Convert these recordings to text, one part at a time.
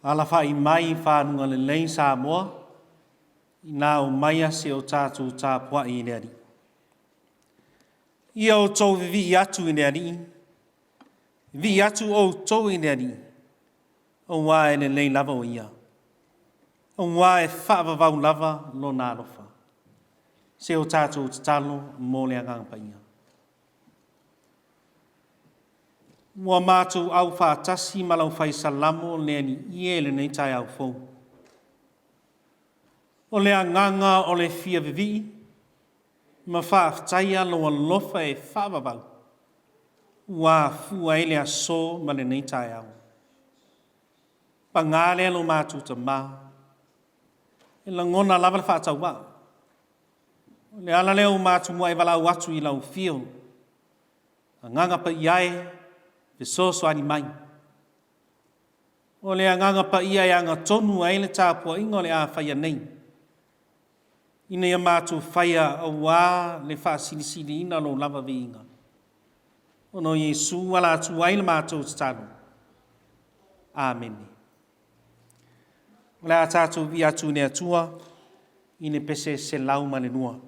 Alafai mai i faguga lelei Samoa, ina aumaia se o tatou tapuai i le Alii. Ia outou vivii atu i le Alii, vivii atu outou i le Alii, aua e lelei lava o Ia, aua e faavavau lava Lona alofa. Se o tatou tatalo mo le Agaga Paia. Ua matou aufaatasi ma lau fai Salamo le Alii e i lenei taeao fou. O le agaga o le fia vivii ma faafetaia lou alofa e faavavau ua afua ai le aso ma lenei taeao. Paga lea lo matou Tama, e lagona lava le faatauvaa. O le ala lea ua matou muai valaau atu i lau Afio, Agaga Paia e, fesoasoani mai. O le Agaga Paia e agatonu ai le tapuaiga o le a faia nei, ina ia matou faia aua le faasilisiliina o Lou lava viiga, ona o Iesu ua ala atu ai le matou tatalo. Amene. O le a tatou vivii atu i le Atua i le pese 102.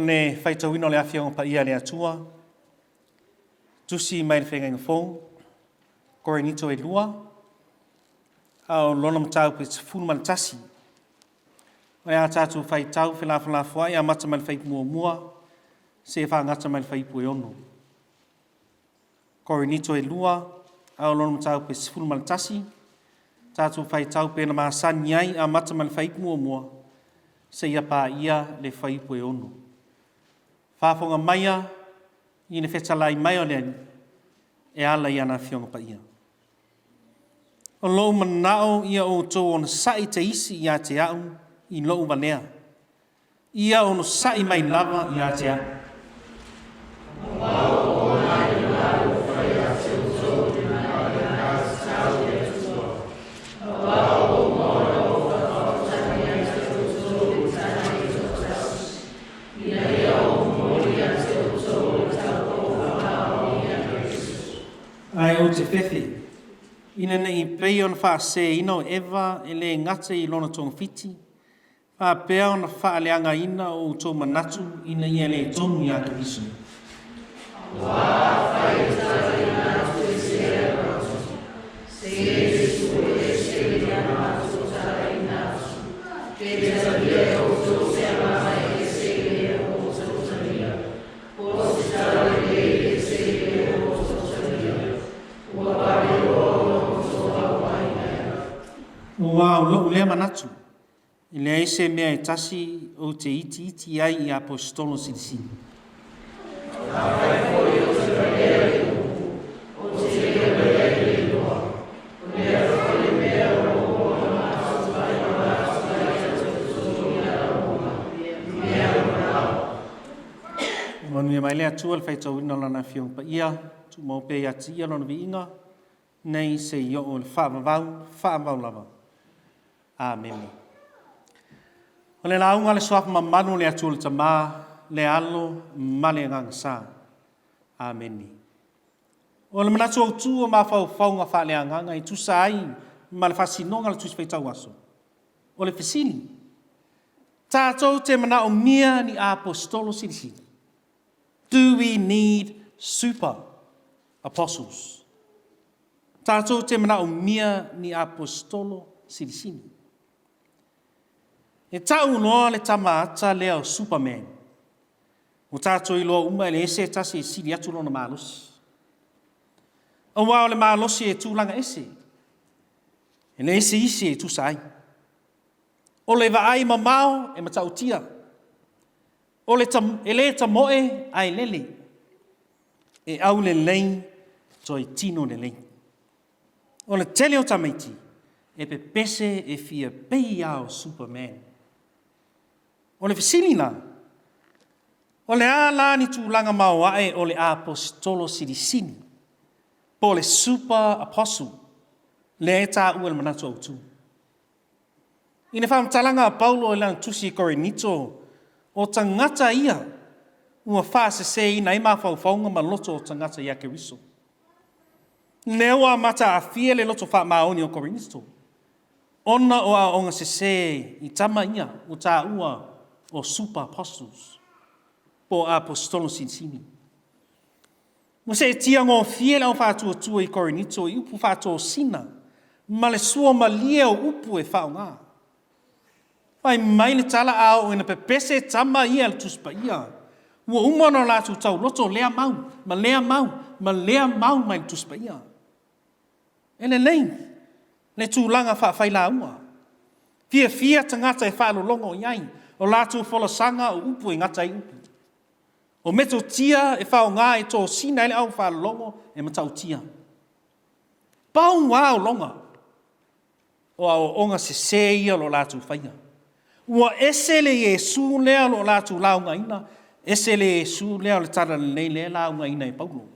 le faitauina o le Afioga Paia a le Atua, tusi mai le Feagaiga Fou, Korinito e 2, a o lona mataupu e 11. O le a tatou faitau felafolafoai amata mai le fuaiupu muamua seia fagata mai le fuaiupu e 6. Korinito e 2, a o lona mataupu e 11, tatou faitau pei ona masani ai, amata mai le fuaiupu muamua seia paia le fuaiupu e 6. Faafofoga maia i le fetalai mai o le Alii e ala i ana Afioga Paia. O lou manao ia outou onosai te isi ia te au i lou valea, ia onosai mai lava ia te au. Ae ou te fefe, ina ne i pei ona faaseseina o Eva e le gata i lona togafiti, faapea ona faaleagaina o outou manatu ina ia le tonu iā Keriso. Aua o lou lea manatu, e leai se mea e tasi ou te itiiti ai i Aposetolo silisili. Manuia mai le Atua i le faitauina o Lana Afioga Paia, tumau pea ia te Ia Lona viiga, nei seia oo i le faavavau, faavavau lava. Amene. O le lauga a le Suafa mamalu o le Atua le Tama, le Alo ma le Agaga Sa. Amene. O le manatu autu o mafaufauga faaleagaga e tusa ai ma le faasinoga o le Tusi Faitau Aso, o le fesili, tatou te manaomia ni Aposetolo silisili? Do we need super apostles? Tatou te manaomia ni Aposetolo silisili? E tau loa le tama ata lea o Superman, ua tatou iloa uma e leai se tasi e sili atu lona malosi. Aua o le malosi e tulaga ese, e leai se isi e tusa ai. O le vaai mamao e matautia, o le e le tamoe ae lele, e aulelei toe tino lelei. O le tele o tamaiti e pepese e fia pei lava o Superman. O le fesili la, o le a la ni tulaga maoae o le Aposetolo Silisili po o le Super Apostle lea e taua i le manatu autu? I le faamatalaga a Paulo i lana tusi i Korinito, o tagata ia ua faaseseina ai mafaufauga ma loto o tagata ia Keriso. Lea ua amata aafia le loto faamaoni o Korinito, ona o aoaoga sese i tama ia ua taua o super apostles, po o aposetolo silisili. Ua seetia gofie le au faatuatua i Korinito i upu faatosina ma le suamalie o upu e faaaoga. Fai mai le tala a oo ina pepese tama ia a le Tusi Paia, ua uma ona latou tauloto lea mau, ma lea mau, ma lea mau mai le Tusi Paia. E lelei le tulaga faafailauga. Fiafia tagata e faalologo i ai, o latou folasaga o upu e gata ai upu. O metotia e faaaoga e tosina ai le aufaalologo e matautia. Pau lava o loga, o aoaoga sese ia o lo o latou faia. Ua ese le Iesu lea o lo o latou laugaina, ese le Iesu lea o le Talalelei lea e laugaina e Paulo.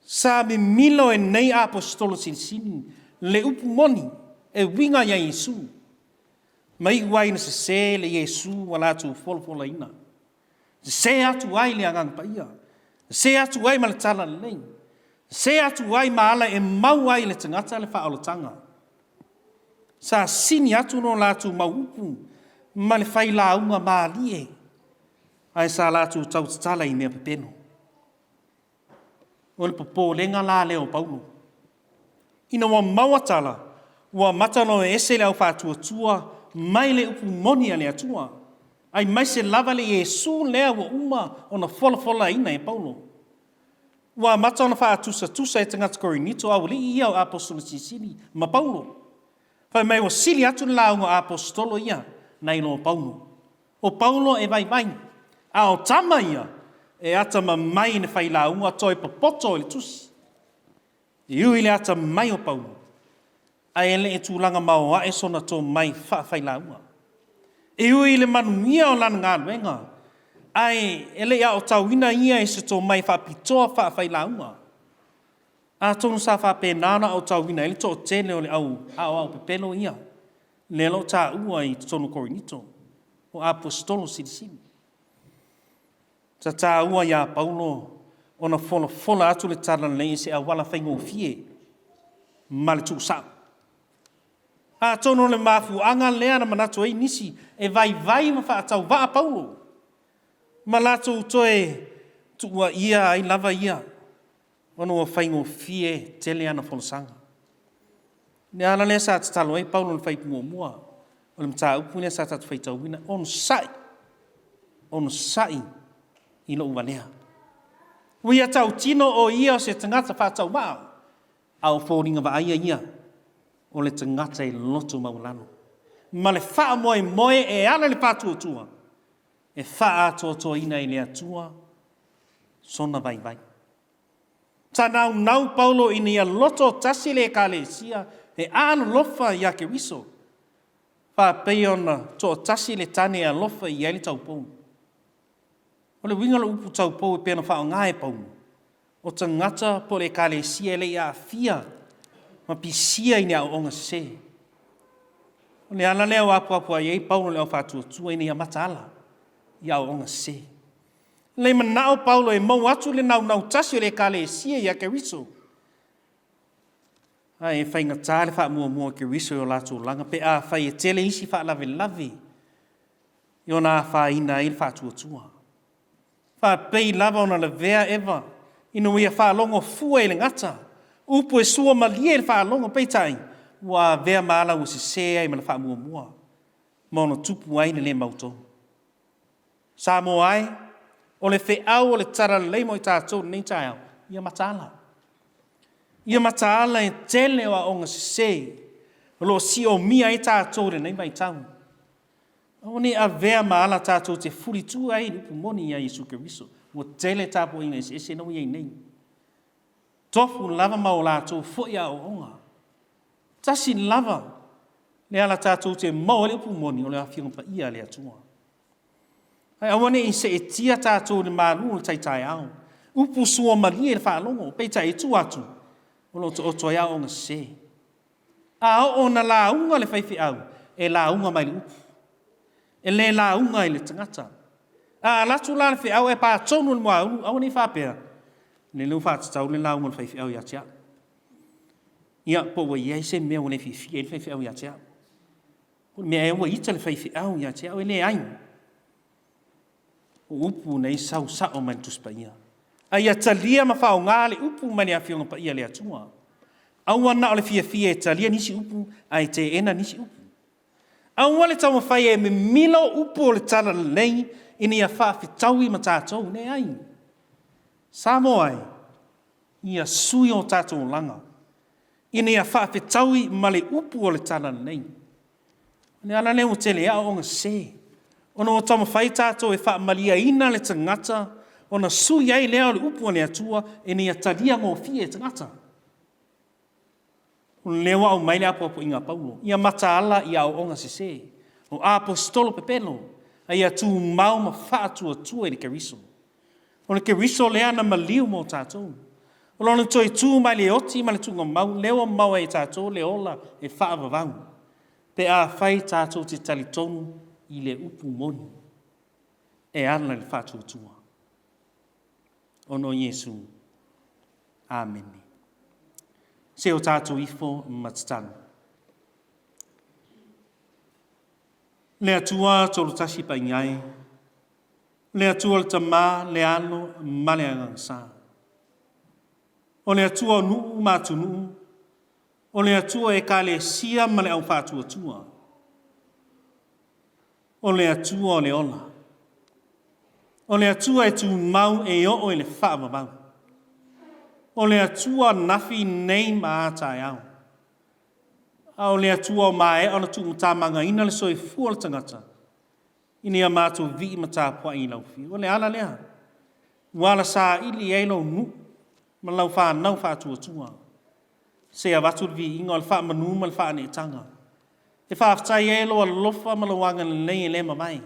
Sa mimilo e nei Aposetolo Silisili le upu moni e uiga ia Iesu, ma iu ai ina sese le Iesu ua latou folafolaina. Sese atu ai le Agaga Paia, sese atu ai ma le Talalelei, sese atu ai ma ala e maua ai e le tagata le faaolataga. Sa sini atu lo latou mau upu ma le failauga malie. Ae sa latou tautatala i mea pepelo. O le popolega la lea o Paulo. Ina ua maua tala, ua amata ona o ese le au faatuatua mai le upu moni a le Atua, aemaise lava le Iesu lea ua uma ona folafolaina e Paulo. Ua amata ona faatusatusa e tagata Korinito o aualii ia o Aposetolo Silisili ma Paulo. Fai mai ua sili atu le lauga a Aposetolo ia nai lo Paulo. O Paulo e vaivai, a o tama ia, e atamamai i le failauga toe popoto i le tusi. E ui i le atamai o Paulo, ae le i tulaga maoae sona tomai faafailauga. E ui i le manuia o lana galuega, ae e le i aotauina ia i se tomai faapitoa faafailauga. Atonu sa faapena ona aotauina ai le toatele o le au aoao pepelo ia, lea o lo o taua i totonu o Korinito, o Aposetolo Silisili. Sa taua ia Paulo ona folafola atu le Talalelei i se auala faigofie ma le tuusao. Atonu o le mafuaaga lea na manatu ai nisi e vaivai ma faatauvaa Paulo, ma latou toe tuuaia ai lava ia, ona ua faigofie tele ana folasaga. O le ala lea sa tatalo ai Paulo i le fuaiupu 1 o le mataupu lea sa tatou faitauina, onosai, onosai i lou valea. Ua ia tautino o ia o se tagata faatauvaa, a o foliga vaaia ia o le tagata e loto maualalo, ma le faamoemoe e ala i le faatuatua e faaatoatoaina e le Atua sona vaivai. Sa naunau Paulo ina ia loto tasi le Ekalesia e alolofa ia Keriso, faapei ona toatasi le tane e alofa i ai le taupou. O le uiga o le upu taupou e pei ona faaaoga e Paulo, o tagata po o le Ekalesia e le i aafia ma pisia i ni aoaoga sese. O le ala lea ua apoapo ai ai Paulo i le au faatuatua ina ia mataala i aoaoga sese. Ina ia manao Paulo e maua atu le naunau tasi o le Ekalesia ia Keriso, ae faigata le faamuamua o Keriso i o latou olaga pe afai e tele isi faalavelave e ono afaina ai le faatuatua. Faapei lava ona lavea Eva ina ua ia faalogo fua i le gata, upu e suamalie i le faalogo, peitai, ua avea ma ala ua sese ai ma le faamuamua ma ono tupu ai le le mautonu. Samoa e, o le feau o le Talalelei mo i tatou i lenei taeao, ia mataala. Ia mataala e tele o aoga sese o lo o siomia ai tatou i lenei vaitau. Aua ne i avea ma ala tatou te fulitua ai i le upu moni ia Iesu Keriso. Ua tele tapuaiga eseese lea ua i ai nei. Tofu lava ma o latou foi aoaoga. Tasi lava le ala tatou te maua ai le upu moni, o le Afioga Paia a le Atua. Ae aua ne i seetia tatou i le malu o le tai taeao, upu suamalie i le faalogo, peitai i tua atu, o lo o taoto ai aoaoga sese. A oo ina lauga le faifeau, e lauga mai le upu, e le lauga i le tagata. A alu atu la le feau ae pa tonu i le muaulu, aua ne i faapea, lele ua faatatau le lauga a le faifeau ia te au. Ia, po ua i ai se mea ua le fiafia ai le faifeau ia te au. Po o le mea ea ua ita le faifeau ia te au. E leai, o upu nei e sau sao mai le Tusi Paia. A ia talia ma faaaoga le upu mai le Afioga Paia a le Atua. Aua na o le fiafia e talia nisi upu ae teena nisi upu. Aua le taumafai e mimilo upu o le Talalelei ina ia faafetaui ma tatou. Leai. Samoa e, ia sui o tatou olaga ina ia faafetaui ma le upu o le Talalelei. O le ala lea ua tele ai aoaoga sese, ona ua taumafai tatou e faamalieina le tagata ona sui ai lea o le upu a le Atua ina ia talia gofie e tagata. O lea ua aumai le apoapoaiga a Paulo, ia mataala i aoaoga sese, o aposetolo pepelo, a ia tumau ma faatuatua i le Keriso. O le Keriso lea na maliu mo tatou. O Lona toe tu mai le oti ma le tuugamau lea ua maua e tatou le ola e faavavau, pe afai tatou te talitonu i le upu moni e ala i le faatuatua. Ona o Iesu. Amene. Se o tatou ifo ma tatalo. Le Atua Tolotasi Paia e, Le Atua le Tama, le Alo ma le Agaga Sa. O le Atua o nuu ma atunuu, o le Atua o Ekalesia ma le aufaatuatua, o le Atua o le ola, o le Atua e tumau e oo i le faavavau, o le Atua ananafi, nei ma a taeao, a o le Atua ua maea ona tuumatamagaina le soifua o le tagata, ina ia matou vii ma tapuai i lau Afio. O le ala lea ua ala saili ai lou nuu ma lau fanau faatuatua, se i avatu le viiga o le faamanu ma le faaneetaga, e faafetai ai i lou alofa ma lou agalelei e le mavae,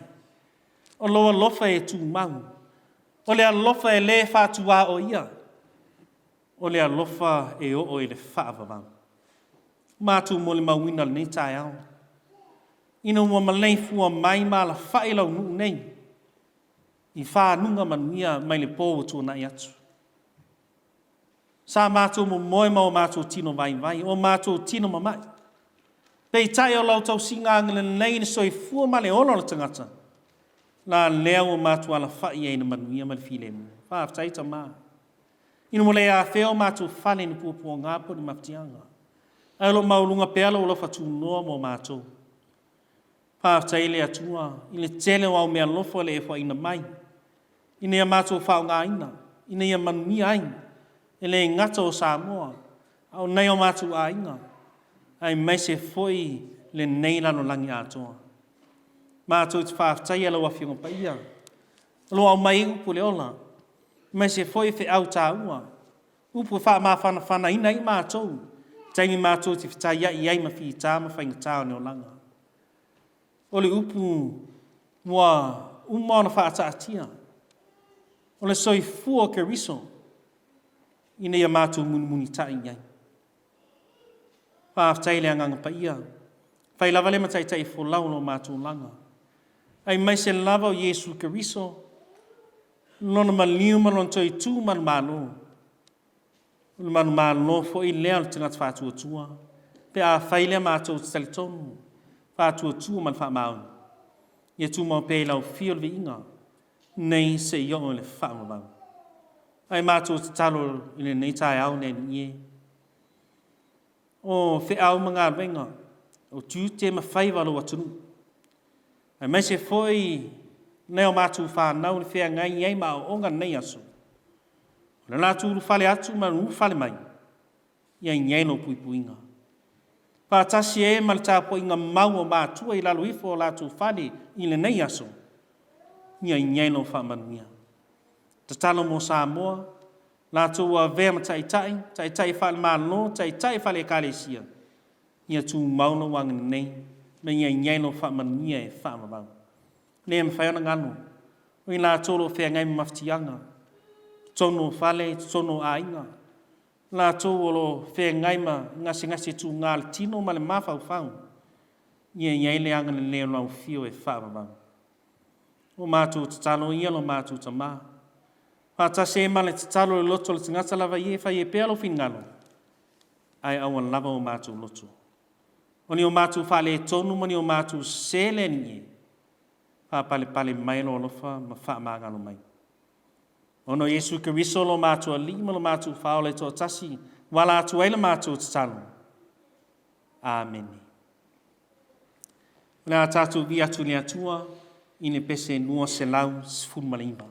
o lou alofa e tumau, o le alofa e le faatuaoia, o le alofa e oo i le faavavau. Ua matou molimauina i lenei taeao, ina ua maleifua mai ma alafai lau nuu nei i faguga manuia mai le po ua tuanai atu. Sa matou momoe ma o matou tino vaivai, o matou tino mamai, peitai o lau tausiga agalelei i le soifua ma le ola o le tagata, la lea ua matou alafai ai i le manuia ma le filemu. Faafetai Tama, ina ua le afea o matou fale i ni puapuaga po o ni mafatiaga, ae o lo o maualuga pea lou alofa tunoa mo matou. Faafetai le Atua i le tele o au meaalofa ua e foaiina mai ina ia matou faaaogaina ina ia manuia ai, e le gata o Samoa, a o nai o matou aiga, aemaise foi lenei lalolagi atoa. Matou te faafetaia lau Afioga Paia o lo o aumai ai upu o le ola, aemaise foi feau taua, upu e faamafanafanaina ai matou i taimi matou te fetaiai ai ma fita ma faigata o le olaga. O le upu ua uma ona faataatia, o le soifua o Keriso ina ia matou mulimulitai i ai. Faafetai i le Agaga Paia, fai lava lea ma Taitaifolau o lo matou olaga, aemaise lava o Iesu Keriso, Lona maliu ma Lona toe tu manumalo, o le manumalo foi lea o le tagata faatuatua pe afai lea matou te talitonu, faatuatua ma le faamaoni. Ia tumau pea i lau afio le viiga nei seia oo i le faavavau. Ae matou tatalo i lenei taeao le Alii e, o feau ma galuega, o tiute ma faiva o lou atunuu, aemaise foi nai a matou fanau i le feagai ai ma aoaoga i lenei aso, o le latou ulufale atu ma le ulufale mai, ia i ai lau puipuiga, faatasi ai ma le tapuaiga mau a matua i lalo ifo o latou fale i lenei aso, ia i ai lau faamanuia. Tatalo mo Samoa, latou ua avea ma taitai, taitai faale-Malo, taitai faale-Ekalesia, ia tumau lou agalelei ma ia i ai lau faamanuia e faavavau. E le mafai ona galo, o i latou o lo o feagai ma mafatiaga i totonu o fale, i totonu o aiga, latou o lo o feagai ma gasegase tuga o le tino ma le mafaufau, ia i ai le agalelei o lau Afio e faavavau. Ua matou tatalo ia lo matou Tama, faatasi ai ma le tatalo i le loto o le tagata lava ia e fai ai pea lou finagalo, ae aua lava o matou loto. O ni o matou faaletonu ma ni o matou sese le Alii e, faapalepale mai lou alofa ma faamagalo mai. Ona o Iesu Keriso lo matou Alii ma lo matou Faaola e toatasi ua ala atu ai la matou tatalo. Amene. O le a tatou vii atu i le Atua i le pese 219.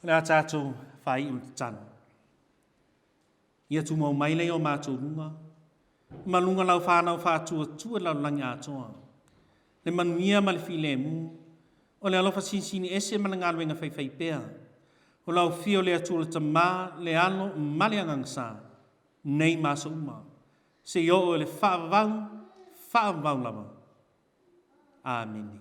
O le a tatou faaiu le tatalo. Ia tumau mai lea i o matou luga, ma luga lau fanau faatuatua i le lalolagi atoa, le manuia ma le filemu, o le alofa sinisini ese ma le galuega faifaipea, o le aofia o le Atua le Tama, le Alo ma le Agaga Sa, nei ma aso uma, seia oo i le faavavau, faavavau lava. Amene.